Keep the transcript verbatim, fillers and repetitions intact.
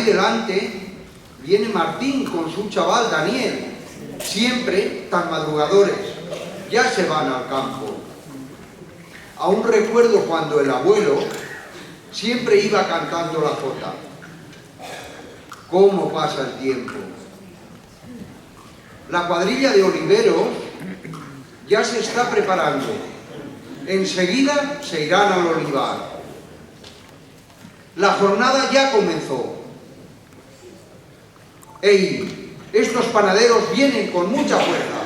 delante viene Martín con su chaval Daniel, siempre tan madrugadores, ya se van al campo. Aún recuerdo cuando el abuelo siempre iba cantando la jota. Cómo pasa el tiempo. La cuadrilla de Olivero ya se está preparando. Enseguida se irán al olivar. La jornada ya comenzó. Ey, estos panaderos vienen con mucha fuerza.